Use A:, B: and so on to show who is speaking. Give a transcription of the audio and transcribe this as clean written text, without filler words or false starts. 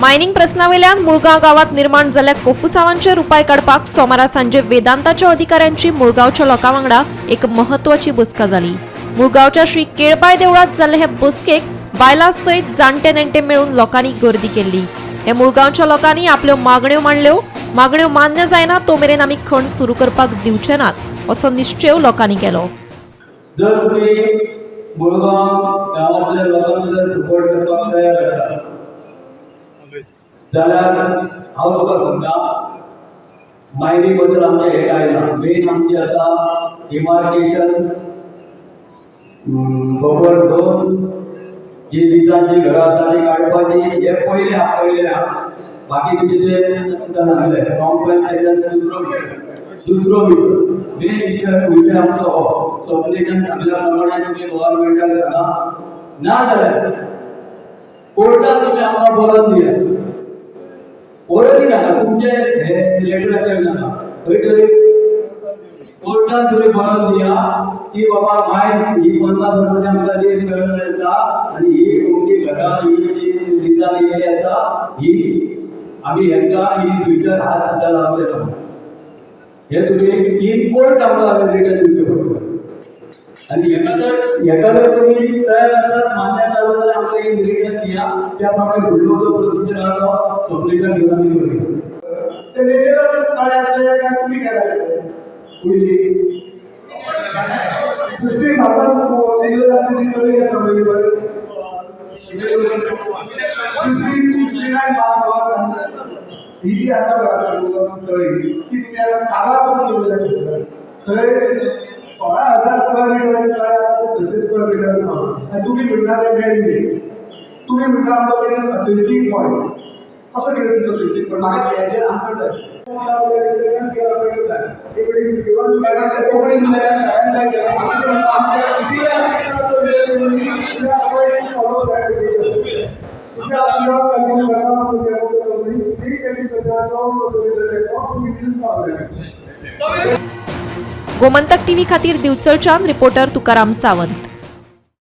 A: Mining प्रस्नावेल्यान मुळगांव गांवात निर्माण जाल्ल्या कोफुसावांचेर उपाय काडपाक सोमारा सांजे वेदांताच्या अधिकाऱ्यांची मुळगांवच्या लोकां वांगडा एक महत्वाची बसका जाली. मुळगांवच्या श्री केळबाय देवळात जाल्ले हे बसकेक बायलां सयत जाणटे नेणटे मेळून लोकांनी गर्दी केल्ली. हे मुळगांवच्या लोकांनी आपल्यो मागण्यो मांडल्यो. मागण्यो मान्य जायना तो मेरेन आमी खण सुरू करपाक दिवचे नात असो निश्चेव लोकांनी केलो.
B: जर तुम्ही मुळगांव गांवांतल्या लोकांक जर सपोर्ट करपाक तयार आसा जाल्यार हांव तुका सांगता, मायनी बद्दल आमचें हें कांय ना. मेन आमची आसा डिमार्केशन, बफर झोन, जी लिजांची घरां आसा ती काडपाची. हे पयलें आहा, पयलें आहा. बाकी तुजें ते तुका सांगलें कॉम्पन्सेशन दुसरो विशय, दुसरो विशय. मेन विशय आमचो हो स्वप्नेशान सांगल्या प्रमाणे तुमी गव्हर्मेंटाक सांगा, ना जाल्यार कोर्टात तुमी आमकां बरोवन दिया. बरोवनी नाका, तुमचे हे लेटराचेर नाका, खंय तरी कोर्टात तुमी बरोवन दिया की बाबा मायन ही 50 वर्सांची आमकां लीज मेळिल्ली आसा आनी ही तुमची घरां, ही जी लिजां दिल्ली आसा, ही आमी हेंकां इन फ्युचर हात सुद्दां लावचे ना. हे तुमी इन कोर्ट आमकां रिटर्न दिवचें पडटलें. आनी हेका जर तुमी तयार आसात, मान्य जालो जाल्यार आमकां इन रिटर्न दिया. त्या प्रमाणे फुडलो जो प्रोसिजर आहा तो स्वप्नेशान घेवन आमी करुया.
C: ते नेचरल तळे असले काय तुम्ही केला? पयली सृष्टी भारतात दिलं जाते ती तळी आसा पयली 69 ही जी आसा पळय तळी, ती तुमी आतां काबार करून दवरल्या थंयसर. थंय 16,000 स्क्वेअर मिटर तळे आसा, ते 600 स्क्वेअर मिटर आनी तुमी म्हणटा ते मॅन, तुमी म्हणटा आमकां कितें सिल्टींग पॉयंट. कसो कितें तुमचो सिल्टींग पॉयंट? म्हाका हेजेर आन्सर जाय. कोंकणी.
A: गोमंतक टीव्ही खातीर दिवचलच्यान रिपोर्टर तुकाराम सावंत.